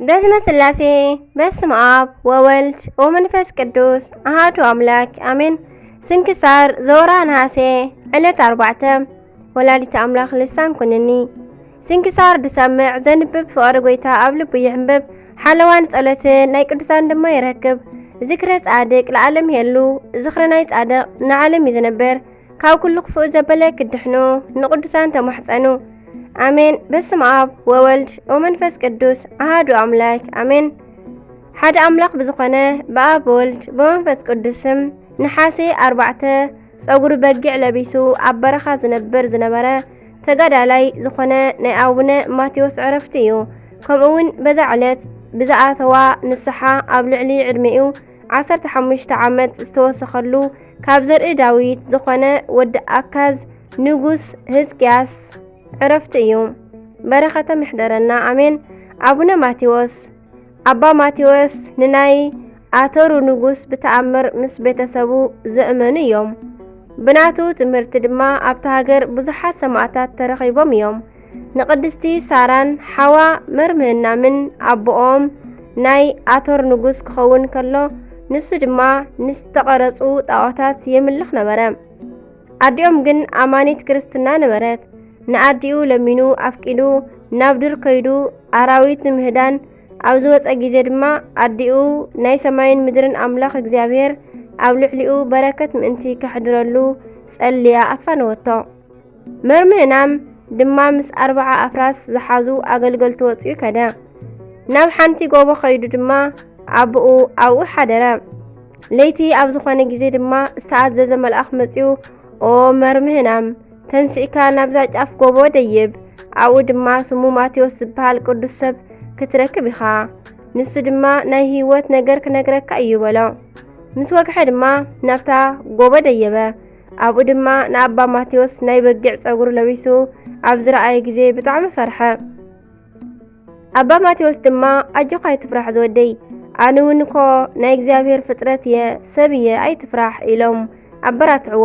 በስመ ስላሴ፣ በስመ ኣብ ወወልድ ወመንፈስ ቅዱስ ኣሃዱ ኣምላክ ኣሜን። ስንክሳር ዘወራ ነሐሴ ዕለት ኣርባዕተ። ወላዲተ ኣምላኽ ልሳን ኩንኒ። ስንክሳር ድሰምዕ ዘንብብ ፍቕሪ ጎይታ ኣብ ልቡ ይሕንብብ። ሓለዋን ጸሎትን ናይ ቅዱሳን ድማ ይረክብ። ዝክረ ጻድቅ ለዓለም የሉ። ዝኽሪ ናይ ጻድቅ ንዓለም እዩ ዝነብር። ካብ ኩሉ ክፉእ ዘበለ ክድሕኑ ንቅዱሳን ተማሕጸኑ። ኣሜን። በስመ ኣብ ወወልድ ወመንፈስ ቅዱስ ኣሃዱ ኣምላክ ኣሜን። ሓደ ኣምላኽ ብዝኾነ ብኣብ ወልድ ብመንፈስ ቅዱስ ስም ነሓሴ ኣርባዕተ ጸጉሪ በጊዕ ለቢሱ ኣብ በረኻ ዝነብር ዝነበረ ተጋዳላይ ዝኾነ ናይ ኣቡነ ማቴዎስ ዕረፍቲ እዩ። ከምኡ እውን በዛ ዕለት ብዝኣተዋ ንስሓ ኣብ ልዕሊ ዕድሜኡ ዓሰርተ ሓሙሽተ ዓመት ዝተወሰኸሉ ካብ ዘርኢ ዳዊት ዝኾነ ወዲ ኣካዝ ንጉስ ህዝቅያስ ዕረፍቲ እዩ። በረኸቶም ይሕደረና፣ ኣሜን። ኣቡነ ማቴዎስ። ኣባ ማቴዎስ ንናይ ኣተሩ ንጉስ ብተኣምር ምስ ቤተሰቡ ዘእመኑ እዮም። ብናቱ ትምህርቲ ድማ ኣብታ ሃገር ብዙሓት ሰማእታት ተረኺቦም እዮም። ንቅድስቲ ሳራን ሓዋ መርምህናምን ኣቦኦም ናይ ኣቶር ንጉስ ክኸውን ከሎ፣ ንሱ ድማ ንዝተቐረጹ ጣዖታት የምልኽ ነበረ። ኣዲኦም ግን ኣማኒት ክርስትና ነበረት። ንኣዲኡ ለሚኑ ኣፍቂዱ ናብ ዱር ከይዱ ኣራዊት ንምህዳን ኣብ ዝወጸ ግዜ ድማ ኣዲኡ ናይ ሰማይን ምድርን ኣምላኽ እግዚኣብሔር ኣብ ልዕሊኡ በረከት ምእንቲ ከሕድረሉ ጸልያ ኣፋነወቶ። መርምህናም ድማ ምስ ኣርብዓ ኣፍራስ ዝሓዙ ኣገልገልቱ ወጺኡ ከደ። ናብ ሓንቲ ጎቦ ከይዱ ድማ ኣቦኡ ኣብኡ ሓደረ። ለይቲ ኣብ ዝኾነ ግዜ ድማ ዝተኣዘዘ መልኣኽ መጺኡ፣ "ኦ መርምህናም፣ ተንሲእካ ናብዛ ጫፍ ጎቦ ደይብ፣ ኣብኡ ድማ ስሙ ማቴዎስ ዝበሃል ቅዱስ ሰብ ክትረክብ ኢኻ። ንሱ ድማ ናይ ህይወት ነገር ክነግረካ እዩ" በሎ። ምስ ወግሐ ድማ ናብታ ጎቦ ደየበ። ኣብኡ ድማ ንኣባ ማቴዎስ ናይ በጊዕ ጸጉሪ ለቢሱ ኣብ ዝረኣየ ግዜ ብጣዕሚ ፈርሐ። ኣባ ማቴዎስ ድማ፣ "ኣጆኻ ኣይትፍራሕ ዝወደይ፣ ኣነ እውን እኮ ናይ እግዚኣብሔር ፍጥረት እየ፣ ሰብ እየ፣ ኣይትፍራሕ" ኢሎም ኣበራትዕዎ።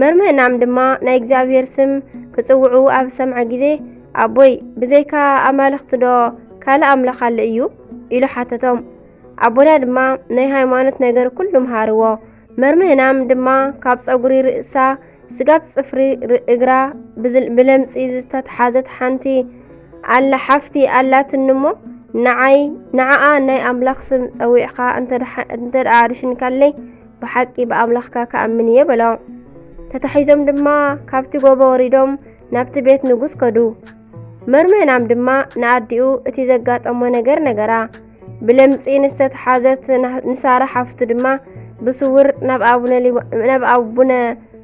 መርምህናም ድማ ናይ እግዚኣብሔር ስም ክጽውዑ ኣብ ዝሰምዐ ግዜ፣ "ኣቦይ፣ ብዘይካ ኣማልኽቲ ዶ ካልእ ኣምላኽ ኣሎ እዩ?" ኢሉ ሓተቶም። ኣቦና ድማ ናይ ሃይማኖት ነገር ኩሉ መሃርዎ። መርምህናም ድማ ካብ ጸጉሪ ርእሳ ስጋብ ጽፍሪ ር-፣ እግራ ብዝል-፣ ብለምጺ ዝተትሓዘት ሓንቲ ኣላ፣ ሓፍቲ ኣላትኒ እሞ፣ ንዓይ፣ ንዓኣ ናይ ኣምላኽ ስም ጸዊዕኻ እንተ ደሓ-፣ እንተ ደኣ ኣድሒንካለይ፣ ብሓቂ ብኣምላኽካ ክኣምን እየ በሎ። ተታሒዞም ድማ ካብቲ ጎቦ ወሪዶም ናብቲ ቤት ንጉስ ከዱ። መርምህናም ድማ ንኣዲኡ እቲ ዘጋጠሞ ነገር ነገራ። ብለምጺ ንዝተትሓዘት ና-፣ ንሳራ ሓፍቱ ድማ ብስውር ናብ ኣቡነ ሊባ-፣ ናብ ኣቡነ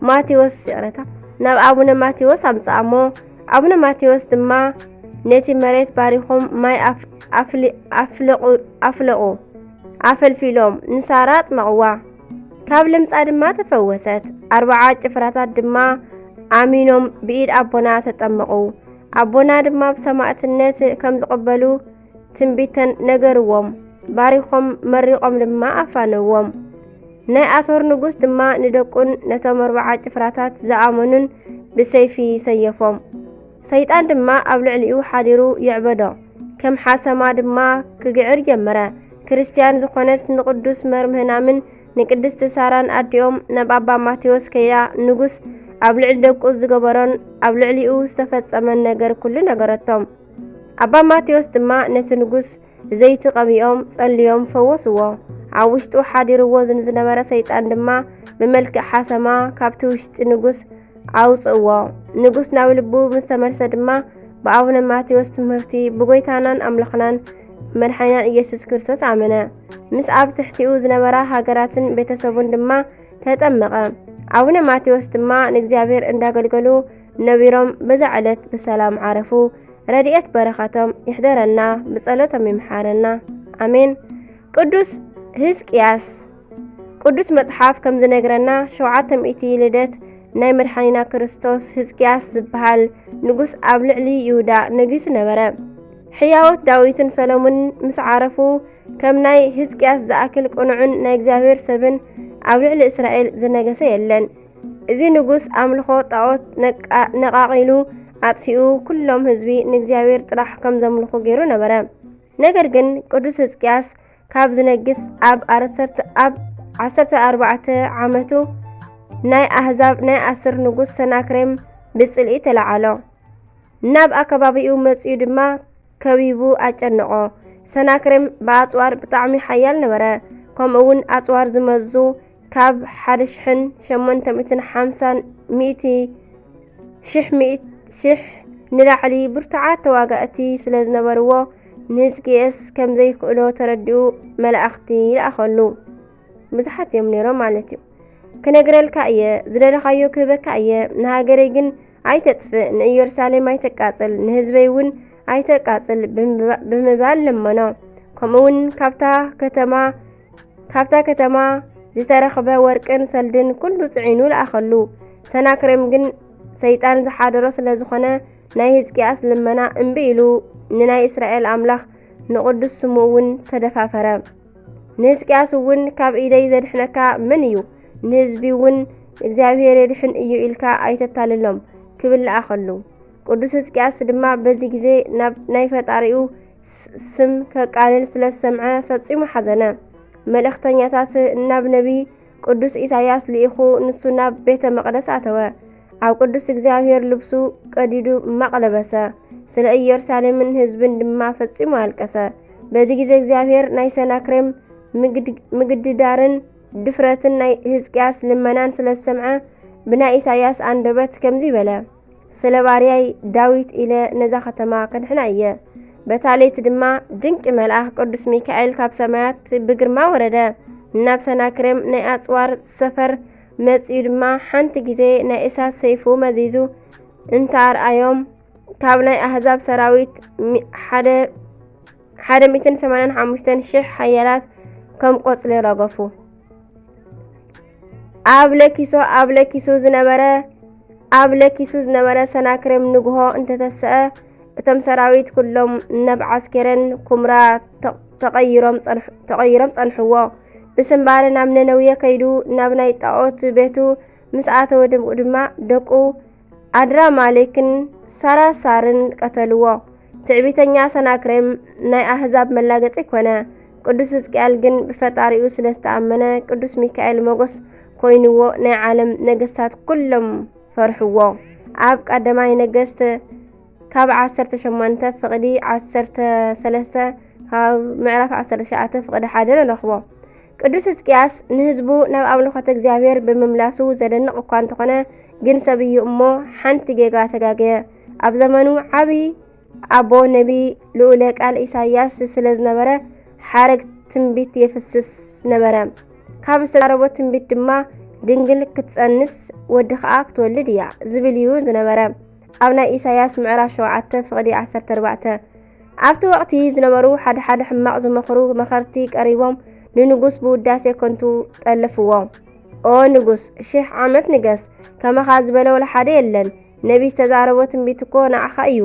ማቴዎስ፣ ይቕረታ፣ ናብ ኣቡነ ማቴዎስ ኣምጽኣሞ። ኣቡነ ማቴዎስ ድማ ነቲ መሬት ባሪኾም ማይ ኣፍ-፣ ኣፍሊ-፣ ኣፍለቑ-፣ ኣፍለቑ፣ ኣፈልፊሎም ንሳራ ኣጥመቕዋ። ካብ ለምጻ ድማ ተፈወሰት። ኣርብዓ ጭፍራታት ድማ ኣሚኖም ብኢድ ኣቦና ተጠመቑ። ኣቦና ድማ ብሰማዕትነት ከም ዝቕበሉ ትንቢት ተን-፣ ነገርዎም። ባሪኾም መሪቖም ድማ ኣፋነዎም። ናይ ኣቶር ንጉስ ድማ ንደቁን ነቶም ኣርብዓ ጭፍራታት ዝኣመኑን ብሰይፊ ሰየፎም። ሰይጣን ድማ ኣብ ልዕሊኡ ሓዲሩ የዕበዶ። ከም ሓሰማ ድማ ክግዕር ጀመረ። ክርስትያን ዝኾነት ንቅዱስ መርምህናምን ንቅድስቲ ሳራን ኣዲኦም ናብ ኣባ ማቴዎስ ከይዳ ንጉስ ኣብ ልዕሊ ደቁ ዝገበሮን ኣብ ልዕሊኡ ዝተፈጸመን ነገር ኩሉ ነገረቶም። ኣባ ማቴዎስ ድማ ነቲ ንጉስ ዘይቲ ቀቢኦም ጸልዮም ፈወስዎ። ኣብ ውሽጡ ሓዲርዎ ዝን-፣ ዝነበረ ሰይጣን ድማ ብመልክዕ ሓሰማ ካብቲ ውሽጢ ንጉስ ኣውጽእዎ። ንጉስ ናብ ልቡ ምስ ተመልሰ ድማ ብኣቡነ ማቴዎስ ትምህርቲ ብጎይታናን ኣምላኽናን መድሓኒናን ኢየሱስ ክርስቶስ ኣመነ። ምስ ኣብ ትሕቲኡ ዝነበራ ሃገራትን ቤተሰቡን ድማ ተጠመቐ። ኣቡነ ማቴዎስ ድማ ንእግዚኣብሔር እንዳገልገሉ ነቢሮም በዛ ዕለት ብሰላም ዓረፉ። ረድኤት በረኸቶም ይሕደረና፣ ብጸሎቶም ይምሓረና። ኣሜን። ቅዱስ ህዝቅያስ። ቅዱስ መጽሓፍ ከም ዝነግረና፣ ሸውዓተ ሚእቲ ልደት ናይ መድሓኒና ክርስቶስ ህዝቅያስ ዝበሃል ንጉስ ኣብ ልዕሊ ይሁዳ ነጊሱ ነበረ። ሕያዎት ዳዊትን ሰሎሞንን ምስ ዓረፉ፣ ከም ናይ ህዝቅያስ ዝኣክል ቅኑዕን ናይ እግዚኣብሔር ሰብን ኣብ ልዕሊ እስራኤል ዝነገሰ የለን። እዚ ንጉስ ኣምልኾ ጣዖት ነቃ-፣ ነቃቒሉ ኣጥፊኡ፣ ኩሎም ህዝቢ ንእግዚኣብሔር ጥራሕ ከም ዘምልኹ ገይሩ ነበረ። ነገር ግን ቅዱስ ሕዝቅያስ ካብ ዝነግስ ኣብ ዓሰርተ ኣብ ዓሰርተ ኣርባዕተ ዓመቱ ናይ ኣህዛብ ናይ ኣስር ንጉስ ሰናክሬም ብጽልኢ ተለዓሎ። ናብ ኣከባቢኡ መጺኡ ድማ ከቢቡ ኣጨነቖ። ሰናክሬም ብኣጽዋር ብጣዕሚ ሓያል ነበረ። ከምኡ እውን ኣጽዋር ዝመዙ ካብ ሓደ ሽሕን ሸሞንተ ሚእትን ሓምሳን ሚእቲ ሽሕ ሚእት ሽሕ ንላዕሊ ብርቱዓት ተዋጋእቲ ስለ ዝነበርዎ፣ ንህዝቅያስ ከም ዘይክእሎ ተረዲኡ መላእኽቲ ይለኣኸሉ። ብዙሓት እዮም ነይሮም ማለት እዩ። ክነግረልካ እየ፣ ዝደለኻዮ ክህበካ እየ፣ ንሃገረይ ግን ኣይተጥፍእ፣ ንኢየሩሳሌም ኣይተቃጽል፣ ንህዝበይ እውን ኣይተቃጽል ብምባ-፣ ብምባል ለመኖ። ከምኡ እውን ካብታ ከተማ፣ ካብታ ከተማ ዝተረኽበ ወርቅን ሰልድን ኩሉ ጽዒኑ ለኣኸሉ። ሰናክሬም ግን ሰይጣን ዝሓደሮ ስለ ዝኾነ ናይ ህዝቅያስ ልመና እምቢ ኢሉ ንናይ እስራኤል ኣምላኽ ንቕዱስ ስሙ እውን ተደፋፈረ። ንህዝቅያስ እውን ካብ ኢደይ ዘድሕነካ መን እዩ? ንህዝቢ እውን እግዚኣብሔር የድሕን እዩ ኢልካ ኣይተታልሎም ክብል ለኣኸሉ። ቅዱስ ህዝቅያስ ድማ በዚ ግዜ ናብ ናይ ፈጣሪኡ ስ-፣ ስም ከቃልል ስለ ዝሰምዐ ፈጺሙ ሓዘነ። መልእኽተኛታት ናብ ነቢይ ቅዱስ ኢሳይያስ ልኢኹ ንሱ ናብ ቤተ መቕደስ ኣተወ። ኣብ ቅዱስ እግዚኣብሔር ልብሱ ቀዲዱ ማቕ ለበሰ። ስለ ኢየሩሳሌምን ህዝብን ድማ ፈጺሙ ኣልቀሰ። በዚ ግዜ እግዚኣብሔር ናይ ሰናክሬም ምግድ-፣ ምግድዳርን ድፍረትን ናይ ህዝቅያስ ልመናን ስለ ዝሰምዐ ብናይ ኢሳይያስ ኣንደበት ከምዚ በለ። ስለ ባርያይ ዳዊት ኢለ ነዛ ከተማ ከድሕና እየ። በታ ለይቲ ድማ ድንቂ መልኣኽ ቅዱስ ሚካኤል ካብ ሰማያት ብግርማ ወረደ። ናብ ሰናክሬም ናይ ኣጽዋር ሰፈር መጺኡ ድማ ሓንቲ ግዜ ናይ እሳት ሰይፉ መዚዙ እንተ ኣርኣዮም፣ ካብ ናይ ኣህዛብ ሰራዊት ሚ-፣ ሓደ፣ ሓደ ሚእትን ሰማንያን ሓሙሽተን ሽሕ ሓያላት ከም ቆጽሊ ረገፉ። ኣብ ለኪሶ፣ ኣብ ለኪሶ ዝነበረ፣ ኣብ ለኪሱ ዝነበረ ሰናክሬም ንግሆ እንተተሰአ፣ እቶም ሰራዊት ኩሎም ናብ ዓስኬረን ኩምራ ተ-፣ ተቐይሮም ጸንሕ-፣ ተቐይሮም ጸንሕዎ። ብስንባረ ናብ ነነውየ ከይዱ፣ ናብ ናይ ጣዖት ቤቱ ምስ ኣተወ ድም-፣ ድማ ደቁ ኣድራማሌክን ሳራሳርን ቀተልዎ። ትዕቢተኛ ሰናክሬም ናይ ኣህዛብ መላገጺ ኮነ። ቅዱስ ሕዝቅኤል ግን ብፈጣሪኡ ስለ ዝተኣመነ፣ ቅዱስ ሚካኤል ሞገስ ኮይንዎ፣ ናይ ዓለም ነገስታት ኩሎም ፈርሕዎ። ኣብ ቀዳማይ ነገስት ካብ ዓሰርተ ሸሞንተ ፍቕዲ ዓሰርተ ሰለስተ፣ ካብ ምዕራፍ ዓሰርተ ትሽዓተ ፍቕዲ ሓደ ንረኽቦ። ቅዱስ ሕዝቅያስ ንህዝቡ ናብ ኣምልኾተ እግዚኣብሔር ብምምላሱ ዘደንቕ እኳ እንተኾነ፣ ግን ሰብ እዩ እሞ ሓንቲ ጌጋ ተጋገየ። ኣብ ዘመኑ ዓቢ ኣቦ ነቢ ልኡለ ቃል ኢሳይያስ ስለ ዝነበረ፣ ሓረግ ትንቢት የፍስስ ነበረ። ካብ ዝተዛረቦ ትንቢት ድማ፣ ድንግል ክትጸንስ ወዲ ኸኣ ክትወልድ እያ ዝብል እዩ ዝነበረ። ኣብ ናይ ኢሳይያስ ምዕራፍ ሸውዓተ ፍቕዲ ዓሰርተ ኣርባዕተ። ኣብቲ ወቕቲ ዝነበሩ ሓደ ሓደ ሕማቕ ዝመኽሩ መኸርቲ ቀሪቦም ንንጉስ ብውዳሴ ከንቱ ጠለፍዎ። ኦ ንጉስ፣ ሽሕ ዓመት ንገስ፣ ከማኻ ዝበለ ወላ ሓደ የለን። ነቢይ ዝተዛረቦ ትንቢት እኮ ንዓኻ እዩ።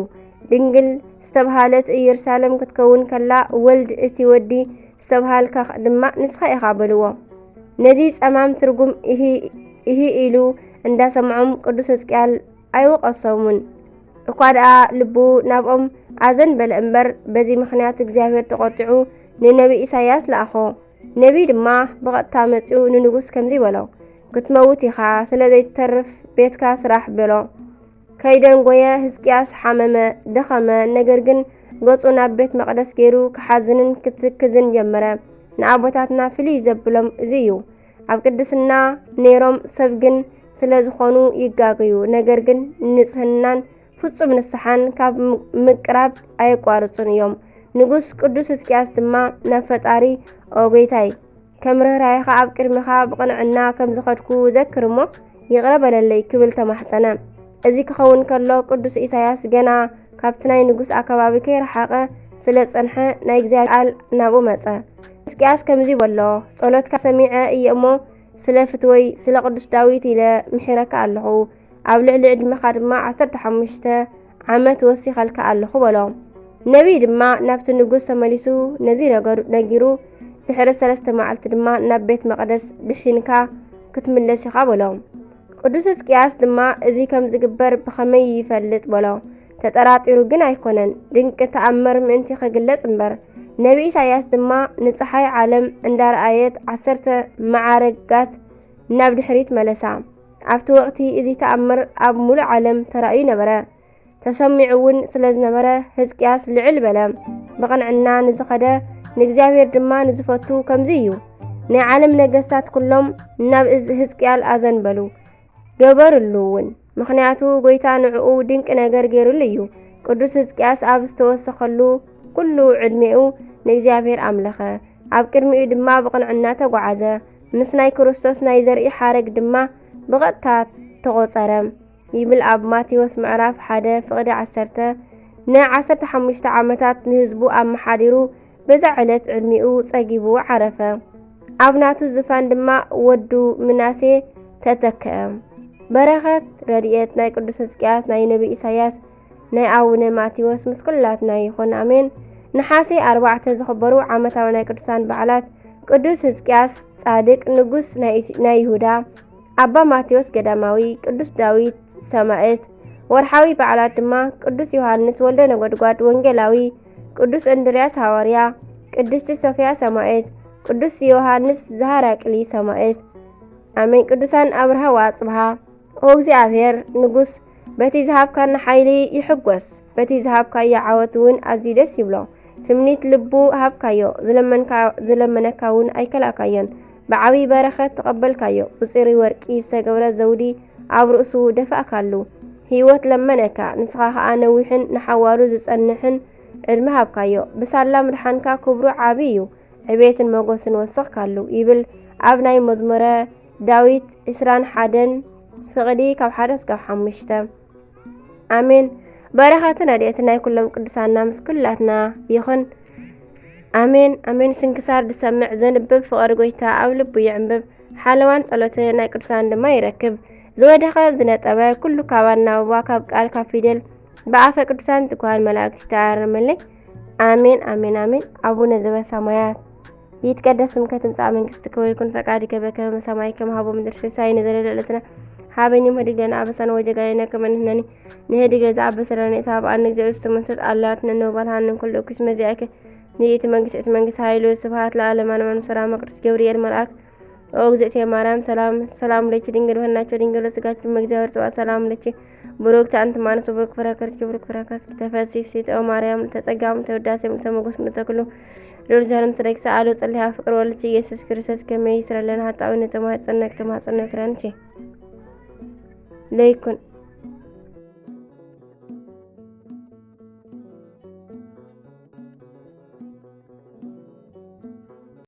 ድንግል ዝተብሃለት ኢየሩሳሌም ክትከውን ከላ፣ ወልድ እቲ ወዲ ዝተብሃልካ ድማ ንስኻ ኢኻ በልዎ። ነዚ ጸማም ትርጉም ኢሂ፣ ኢሂ ኢሉ እንዳሰምዖም ቅዱስ ሕዝቅኤል ኣይወቐሶምን። እኳ ደኣ ልቡ ናብኦም ኣዘንበለ እምበር፣ በዚ ምኽንያት እግዚኣብሔር ተቖጢዑ ንነቢ ኢሳይያስ ለኣኾ። ነቢይ ድማ ብቐጥታ መጺኡ ንንጉስ ከምዚ በሎ፣ "ክትመውት ኢኻ፣ ስለ ዘይትተርፍ ቤትካ ስራሕ" በሎ። ከይደንጎየ ህዝቅያስ ሓመመ፣ ደኸመ። ነገር ግን ገጹ ናብ ቤት መቕደስ ገይሩ ክሓዝንን ክትክዝን ጀመረ። ንኣቦታትና ፍልይ ዘብሎም እዚ እዩ። ኣብ ቅድስና ነይሮም ሰብ ግን ስለ ዝኾኑ ይጋገዩ። ነገር ግን ንጽህናን ፍጹም ንስሓን ካብ ም-፣ ምቅራብ ኣየቋርጹን እዮም። ንጉስ ቅዱስ ህዝቅያስ ድማ ናብ ፈጣሪ፣ "ኦ ጐይታይ፣ ከም ርህራሄኻ ኣብ ቅድሜኻ ብቕንዕና ከም ዝኸድኩ ዘክር እሞ ይቕረ በለለይ" ክብል ተማሕጸነ። እዚ ክኸውን ከሎ ቅዱስ ኢሳይያስ ገና ካብቲ ናይ ንጉስ ኣከባቢ ከይረሓቐ ስለ ዝጸንሐ ናይ እግዚኣብሔር ቃል ናብኡ መጸ። ህዝቅያስ ከምዚ በሎ፣ "ጸሎትካ ሰሚዐ እየ እሞ ስለ ፍትወይ ስለ ቅዱስ ዳዊት ኢለ ምሒረካ ኣለኹ። ኣብ ልዕሊ ዕድመኻ ድማ ዓሰርተ ሓሙሽተ ዓመት ወሲኸልካ ኣለኹ" በሎ። ነቢይ ድማ ናብቲ ንጉስ ተመሊሱ ነዚ ነገሩ ነጊሩ፣ ድሕሪ ሰለስተ መዓልቲ ድማ ናብ ቤት መቕደስ ድሒንካ ክትምለስ ኢኻ በሎ። ቅዱስ ሕዝቅያስ ድማ እዚ ከም ዝግበር ብኸመይ ይፈልጥ በሎ። ተጠራጢሩ ግን ኣይኮነን፣ ድንቂ ተኣምር ምእንቲ ክግለጽ እምበር። ነቢ ኢሳያስ ድማ ንፀሓይ ዓለም እንዳረኣየት ዓሰርተ መዓረጋት ናብ ድሕሪት መለሳ። ኣብቲ ወቕቲ እዚ ተኣምር ኣብ ሙሉእ ዓለም ተራእዩ ነበረ። ተሰሚዑ እውን ስለ ዝነበረ ህዝቅያስ ልዕል በለ። ብቕንዕና ንዝኸደ ንእግዚኣብሔር ድማ ንዝፈቱ ከምዚ እዩ። ናይ ዓለም ነገስታት ኩሎም ናብ እዚ ህዝቅያል ኣዘንበሉ፣ ገበርሉ እውን። ምኽንያቱ ጎይታ ንዕኡ ድንቂ ነገር ገይሩሉ እዩ። ቅዱስ ህዝቅያስ ኣብ ዝተወሰኸሉ ኩሉ ዕድሜኡ ንእግዚኣብሔር ኣምለኸ። ኣብ ቅድሚኡ ድማ ብቕንዕና ተጓዓዘ። ምስ ናይ ክርስቶስ ናይ ዘርኢ ሓረግ ድማ ብቐጥታ ተቖጸረ። ይብል ኣብ ማቴዎስ ምዕራፍ ሓደ ፍቕዲ ዓሰርተ። ንዓሰርተ ሓሙሽተ ዓመታት ንህዝቡ ኣመሓዲሩ በዛ ዕለት ዕድሚኡ ጸጊቡ ዓረፈ። ኣብ ናቱ ዝፋን ድማ ወዱ ምናሴ ተተክአ። በረኸት ረድኤት ናይ ቅዱስ ህዝቅያስ ናይ ነቢ ኢሳያስ ናይ ኣቡነ ማቴዎስ ምስ ኩላትና ይኹን ኣሜን። ነሓሴ ኣርባዕተ ዝኽበሩ ዓመታዊ ናይ ቅዱሳን በዓላት ቅዱስ ህዝቅያስ ጻድቅ ንጉስ ናይ ይሁዳ፣ ኣባ ማቴዎስ ገዳማዊ፣ ቅዱስ ዳዊት ሰማዕት። ወርሓዊ በዓላት ድማ ቅዱስ ዮሃንስ ወልደ ነጎድጓድ ወንጌላዊ፣ ቅዱስ እንድርያስ ሃዋርያ፣ ቅድስቲ ሶፍያ ሰማዕት፣ ቅዱስ ዮሃንስ ዘሃራቅሊ ሰማዕት። ኣሜን። ቅዱሳን ኣብርሃ ወኣጽብሃ። ኦ እግዚኣብሔር ንጉስ፣ በቲ ዝሃብካና ሓይሊ ይሕጎስ፣ በቲ ዝሃብካዮ ዓወት እውን ኣዝዩ ደስ ይብሎ። ትምኒት ልቡ ሃብካዮ፣ ዝለመንካ-፣ ዝለመነካ እውን ኣይከላእካዮን። ብዓብዪ በረኸት ተቐበልካዮ። ብጽሩይ ወርቂ ዝተገብረ ዘውዲ ኣብ ርእሱ ደፋእካሉ። ህይወት ለመነካ፣ ንስኻ ኸኣ ነዊሕን ንሓዋሩ ዝጸንሕን ዕድመ ሃብካዮ። ብሳላ ምድሓንካ ክብሩ ዓቢ እዩ፣ ዕቤትን መጎስን ወሰኽካሉ ይብል ኣብ ናይ መዝሙረ ዳዊት ዕስራን ሓደን ፍቕዲ ካብ ሓደ እስካብ ሓሙሽተ። ኣሜን። በረኸትን ረድኤትን ናይ ኩሎም ቅዱሳንና ምስ ኩላትና ይኹን። ኣሜን፣ ኣሜን። ስንክሳር ዝሰምዕ ዘንብብ ፍቕሪ ጎይታ ኣብ ልቡ ይዕንብብ። ሓለዋን ጸሎትን ናይ ቅዱሳን ድማ ይረክብ። ዝወደኸ ዝነጠበ ኩሉ ካብ ኣናብባ፣ ካብ ቃል፣ ካብ ፊደል፣ ብኣፈ ቅዱሳን ትጉሃን መላእክት ይተኣረመለይ። ኣሜን፣ ኣሜን፣ ኣሜን። ኣቡነ ዘበሰማያት ይትቀደስ ስምከ ትምጻእ መንግስትከ ወይኩን ፈቃድከ በከመ በሰማይ ከማሁ በምድር። ሲሳየነ ዘለለ ዕለትነ ሀበነ ዮም ህድግ ለነ አበሳነ ወጌጋየነ ከመ ንሕነኒ ንህድግ ለዘአበሰ ለነ። ኢታብአነ እግዚኦ ውስተ መንሱት አላ አድኅነነ ወባልሐነ እምኩሉ እኩይ። እስመ ዚአከ ይእቲ መንግስት፣ እቲ መንግስት ኃይል ወስብሐት ለዓለመ ዓለም። ሰላም ቅዱስ ገብርኤል መልአክ ኦ እግዝእትየ ማርያም ሰላም ሰላም ለኪ ድንግል በህናቸው ድንግል በስጋችን በእግዚአብሔር ጽባኦት ሰላም ለኪ ብሩክት አንቲ እማኑኤል ብሩክ ፍሬ ከርሥኪ ብሩክ ፍሬ ከርሥኪ ተፈሲ ፍስሕት ኦ ማርያም ተጸጋም ተወዳሴ ምልዕተ ሞገስ ምልዕተ ኩሉ ልዑል ዘለም ስለ ይስአሎ ጸሊሃ ፍቅር ወልድኪ ኢየሱስ ክርስቶስ ከመ ይስረለነ ኃጣውኢነ ተማጸነክ ተማጸነክ ረንቺ ለይኩን